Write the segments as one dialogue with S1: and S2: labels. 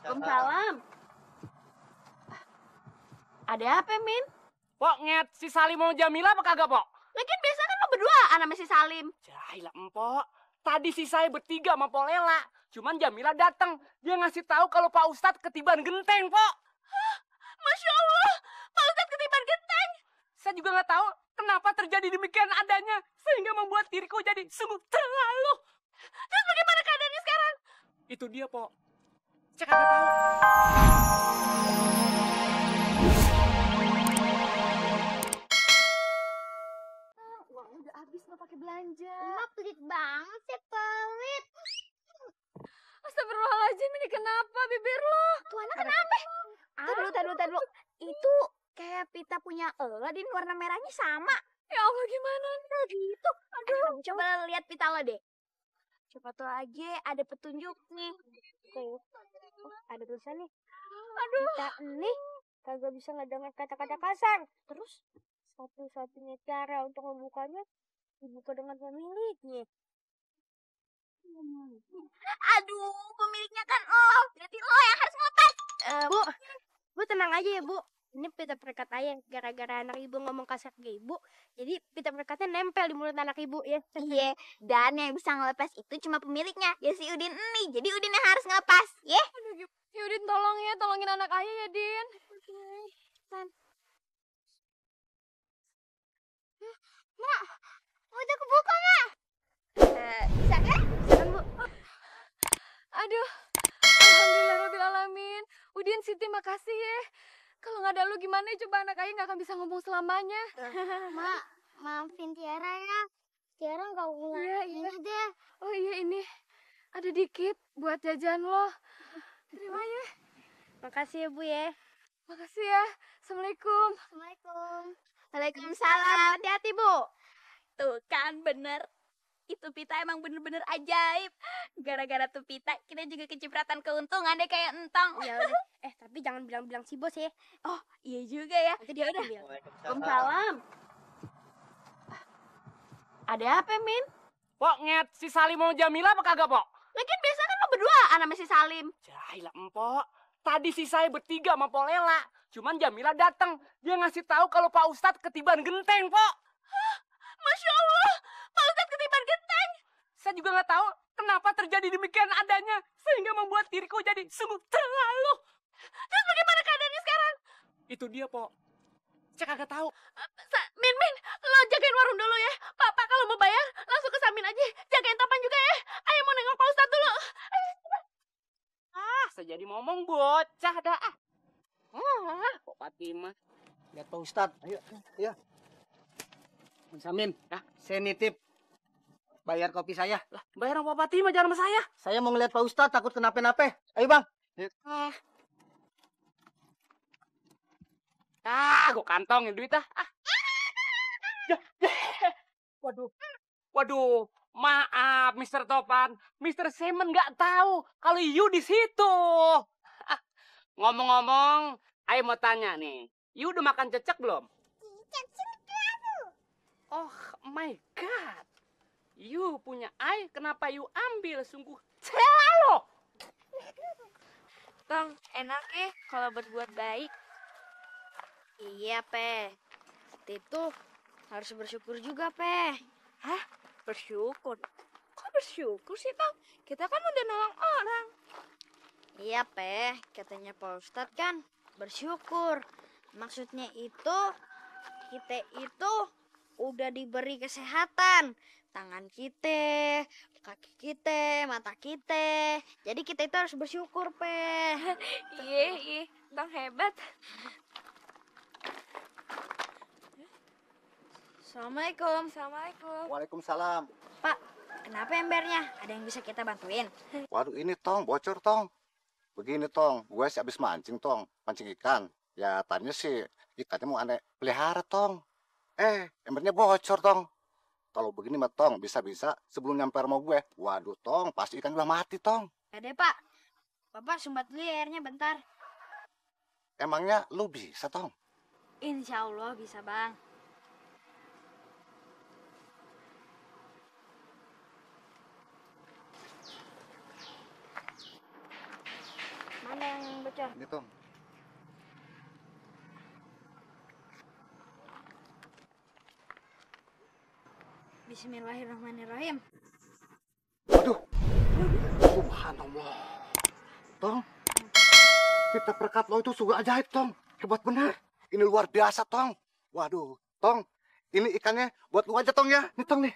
S1: Waalaikumsalam. Ada apa, Min?
S2: Pok, nget si Salim mau Jamila apa kagak, Pok?
S1: Lagian biasa kan lo berduaan sama si Salim.
S2: Jahilah, Empok. Tadi si saya bertiga sama Polela. Cuman Jamila datang. Dia ngasih tahu kalau Pak Ustadz ketiban genteng, Pok.
S1: Hah? Masya Allah, Pak Ustadz ketiban genteng.
S2: Saya juga nggak tahu kenapa terjadi demikian adanya. Sehingga membuat diriku jadi sungguh terlalu.
S1: Terus bagaimana keadaannya sekarang?
S2: Itu dia, Pok. Saya kagak tahu.
S1: Uangnya udah habis nggak pakai belanja.
S3: Emak pelit banget sih, pelit.
S1: Astagfirullahaladzim, ini kenapa bibir lo?
S3: Tuh anak kenapa? Tadi dulu. Itu kayak pita punya Din, warna merahnya sama.
S1: Ya Allah, gimana nih?
S3: Gitu. Aduh, coba lihat pita lo deh. Coba tuh aja ada petunjuk nih. Tuh. Oh, ada tulisan nih.
S1: Aduh.
S3: Pita ini kagak bisa ngedengar kata-kata kasar. Terus satu-satunya cara untuk membukanya dibuka dengan pemiliknya.
S1: Aduh, pemiliknya kan lo. Berarti lo yang harus ngelepas.
S3: Bu tenang aja ya, Bu. Ini pita perekat ayah. Gara-gara anak ibu ngomong kasar ke ibu, jadi pita perekatnya nempel di mulut anak ibu ya.
S1: Iya, dan yang bisa ngelepas itu cuma pemiliknya, ya si Udin ini. Jadi Udin yang harus ngelepas, ya? Ya Udin, tolong ya, tolongin anak ayah ya, Din.
S3: Mak, udah kebuka, Mak.
S1: Bisa kan?
S3: Silakan, Bu.
S1: Aduh, alhamdulillahirobbilalamin. Udin, Siti, makasih ya. Kalau nggak ada lu gimana coba anak ayah nggak akan bisa ngomong selamanya.
S3: Mak, maafin Tiara ya. Tiara nggak punya ini deh.
S1: Oh iya, ini ada dikit buat jajan lo. Terima ya.
S3: Makasih ya, Bu ya.
S1: Makasih ya. Assalamualaikum.
S3: Assalamualaikum.
S1: Waalaikumsalam. Hati-hati, Bu. Tuh kan bener. Itu pita emang bener-bener ajaib. Gara-gara tuh pita kita juga kecipratan keuntungan deh kayak entong.
S3: Ya udah. Tapi jangan bilang-bilang si bos ya.
S1: Oh iya juga ya.
S3: Nanti dia udah.
S1: Waalaikumsalam. Ada apa, Min?
S2: Pok, nget si Salim mau Jamila apa kagak, Pok?
S1: Lagian biasa kan lo berduaan sama si Salim.
S2: Jahilah, Empok. Tadi si saya bertiga sama Polela. Cuman Jamila datang. Dia ngasih tahu kalau Pak Ustadz ketiban genteng, Pok.
S1: Hah? Masya Allah, Pak Ustadz ketiban genteng.
S2: Saya juga nggak tahu kenapa terjadi demikian adanya. Sehingga membuat diriku jadi sungguh terlalu.
S1: Terus bagaimana keadaannya sekarang?
S2: Itu dia, Pok. Saya kagak tahu.
S1: Min, lo jagain warung dulu ya. Pak, kalau mau bayar langsung ke Samin aja. Jagain Topan juga ya. Ayo mau nengok Pak Ustadz dulu.
S2: Saya jadi ngomong bocah dah. Kok Fatimah.
S4: Lihat Pak Ustadz. Ayo. Samin, saya nitip bayar kopi saya.
S2: Lah, bayar sama Fatimah jangan sama saya.
S4: Saya mau ngeliat Pak Ustadz, takut kenapa-napa. Ayo, Bang.
S2: Gue kantongin duit ah. Waduh, maaf Mr. Topan. Mr. Semen nggak tahu kalau you di situ. Ngomong-ngomong, ayo mau tanya nih. You udah makan cecek belum? Oh my God. You punya air, kenapa you ambil? Sungguh selalu.
S1: Tong, enak ya kalau berbuat baik.
S3: Iya, Pe. Itu harus bersyukur juga, Pe.
S1: Hah? Bersyukur? Kok bersyukur sih, Tong? Kita kan udah nolong orang.
S3: Iya, Pe. Katanya Pak Ustadz kan bersyukur. Maksudnya itu, kita itu udah diberi kesehatan. Tangan kita, kaki kita, mata kita. Jadi kita itu harus bersyukur, Pe.
S1: Iya, Tong hebat. Assalamualaikum.
S4: Waalaikumsalam.
S3: Pak, kenapa embernya? Ada yang bisa kita bantuin?
S5: Waduh, ini Tong, bocor Tong. Begini Tong, gue sih habis mancing Tong, mancing ikan. Ya tadinya sih ikannya mau aneh pelihara Tong. Embernya bocor Tong. Kalau begini mah Tong, bisa-bisa sebelum nyampe rumah gue, waduh Tong, pasti ikan udah mati Tong.
S3: Ya deh, Pak. Bapak sumbat dulu ya airnya bentar.
S5: Emangnya lu bisa Tong?
S3: Insya Allah bisa, Bang. Mana yang bocor.
S5: Ini tong.
S3: Bismillahirrahmanirrahim.
S5: Aduh. Subhanallah. Tong. Pita perekat lo itu sungguh ajaib, Tong. Hebat benar. Ini luar biasa, Tong. Waduh, Tong. Ini ikannya buat lu aja, Tong ya. Nih, Tong nih.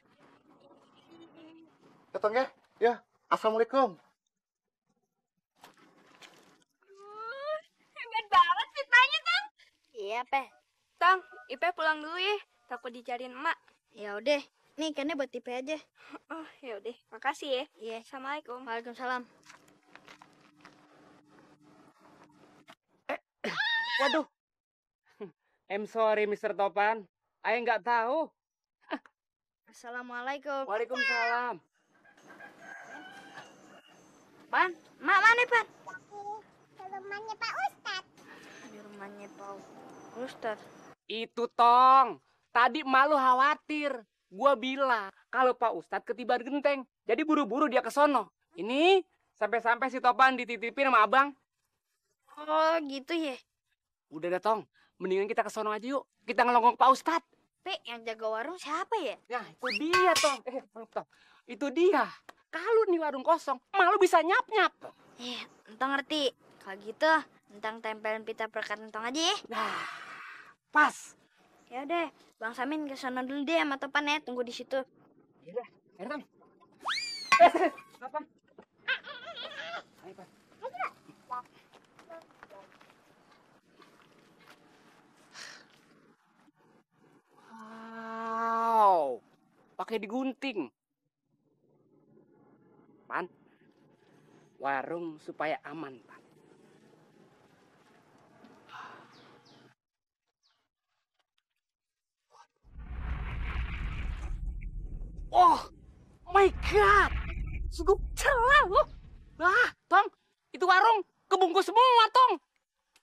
S5: Ya, Tong ya. Ya. Assalamualaikum.
S1: Hebat banget pitanya, Tang.
S3: Iya, Pe.
S1: Tang, Ipe pulang dulu ya. Takut dicariin emak.
S3: Ya udah, nih ikannya buat Ipe aja.
S1: Oh, ya udah. Makasih ya.
S3: Iya.
S1: Assalamualaikum.
S3: Waalaikumsalam.
S2: Waduh. I'm sorry, Mr. Topan. Ayah nggak tahu.
S3: Assalamualaikum.
S2: Waalaikumsalam.
S3: Pan, mak mana, Pan?
S6: Ke rumahnya Pak Ustadz.
S3: Di rumahnya Pak Ustadz.
S2: Itu, Tong. Tadi malu khawatir. Gua bilang kalau Pak Ustadz ketiban genteng. Jadi buru-buru dia ke sono. Ini sampai-sampai si Topan dititipin sama abang.
S3: Oh, gitu ya.
S2: Udah dah, Tong. Mendingan kita ke sono aja yuk. Kita ngelongok Pak Ustadz.
S3: Pe, yang jaga warung siapa ya?
S2: Nah, itu dia, Tong. Maaf, Tong. Itu dia. Kalau nih warung kosong, malu bisa nyap-nyap.
S3: Entong ngerti. Kalau gitu, entong tempelin pita perekat entong aja ya.
S2: Nah, pas.
S3: Ya udah, Bang Samin ke sana dulu deh sama Topan ya. Tunggu di situ.
S2: Yaudah, ayo, Tong. Apa? Ayo, Pak. Wow, pakai digunting. Pan, warung supaya aman, Pan. Oh, my God, sungguh celah loh. Lah, Tong, itu warung kebungkus semua, Tong.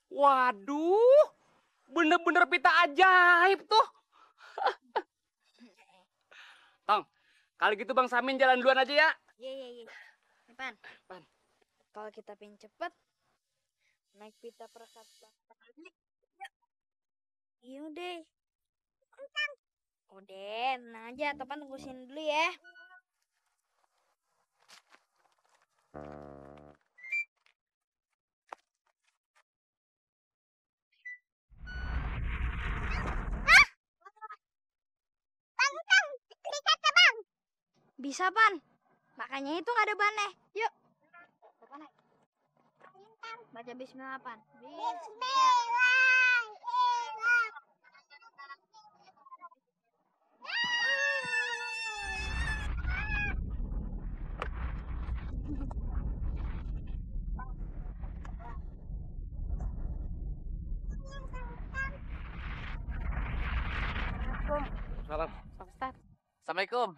S2: Waduh, bener-bener pita ajaib tuh. Tong, kalau gitu Bang Samin jalan duluan aja ya.
S3: Iya. Nih, Pan.
S2: Pan.
S3: Kalau kita pengen cepet, naik pita perekat Bang Samin. Iya deh. Udah, tenang aja. Topan tunggu sini dulu ya. Bisa, Pan. Makanya itu nggak ada bannya. Yuk. Topan naik. Baca bismillah, Pan.
S2: Salam. Pak Ustad. Assalamualaikum.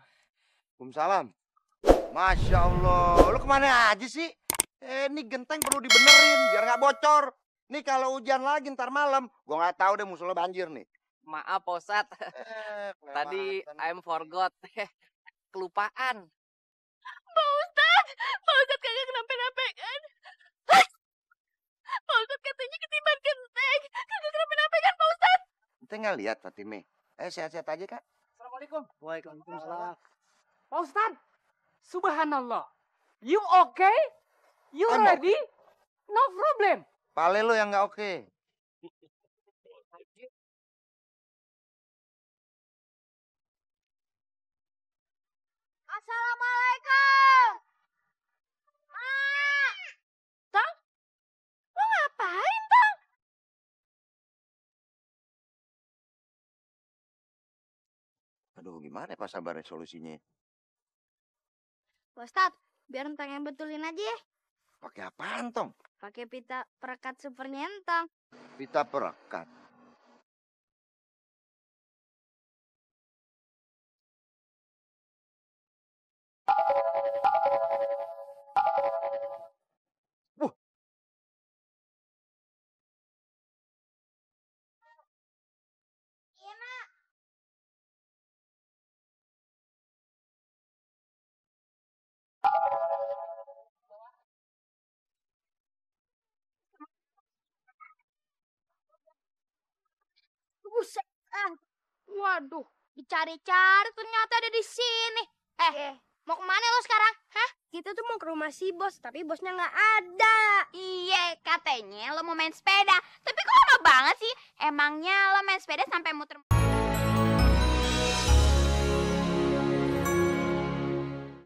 S5: Waalaikumsalam. Masya Allah. Lu kemana aja sih? Ini genteng perlu dibenerin biar nggak bocor. Nih kalau hujan lagi ntar malam, gua nggak tahu deh musuhnya banjir nih.
S7: Maaf, Pak Ustadz. Tadi I'm forgot. Kelupaan.
S1: Pak Ustadz kagak kenapa-napa kan? Pak Ustadz katanya ketiban genteng. Kagak kenapa-napa kan, Pak Ustadz?
S5: Kita nggak lihat Fatime. Sehat-sehat aja, Kak.
S2: Assalamualaikum.
S4: Waalaikumsalam.
S2: Pak Ustad, subhanallah. You okay? You
S5: I'm
S2: ready? No problem.
S5: Pale lu yang nggak oke.
S3: Assalamualaikum.
S1: Tang, lo ngapain, Tang?
S5: Aduh, gimana Pak sabar resolusinya?
S3: Pak Ustadz, biar entang yang betulin aja ya.
S5: Pakai apaan, Tong?
S3: Pakai pita perekat supernya entang.
S5: Pita perekat.
S3: Buset. Waduh, dicari-cari ternyata ada di sini. Mau kemana lo sekarang? Hah? Kita tuh mau ke rumah si bos, tapi bosnya nggak ada.
S1: Iya, katanya lo mau main sepeda. Tapi kok lama banget sih? Emangnya lo main sepeda sampai muter